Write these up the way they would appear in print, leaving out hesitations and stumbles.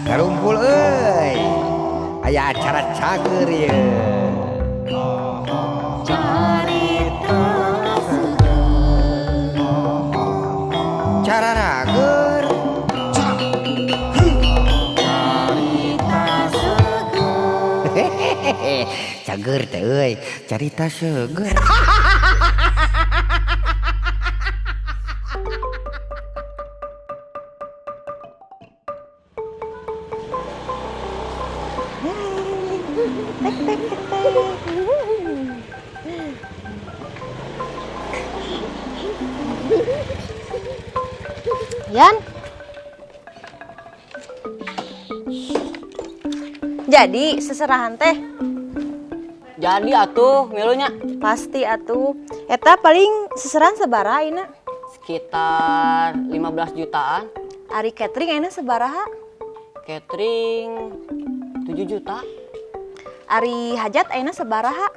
Karumpul euy. Aya acara cager ieu. Carita seger. Cara rager. Carita seger. Cager teh euy, carita seger. Tek tek tek tek. Yan. Jadi seserahan teh. Jadi atuh milunya. Pasti atuh. Eta paling seserahan sabaraha ayeuna? Sekitar 15 jutaan. Ari catering ayeuna sabaraha? Catering 7 juta. Ari hajat ayeuna sabaraha?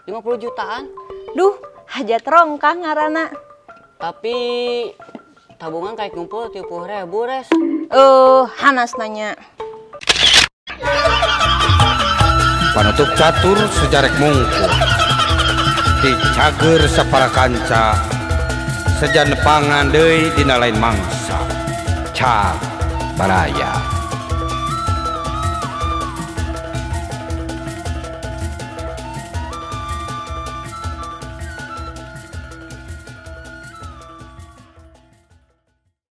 50 jutaan. Duh, hajat rongkah ngaranna. Tapi tabungan kayak ngumpul 30.000, Res. Hanas nanya. Panutup catur sejarek mungkur. Dicager sapara kanca. Sejan nepangan deui dina lain mangsa. Cak baraya.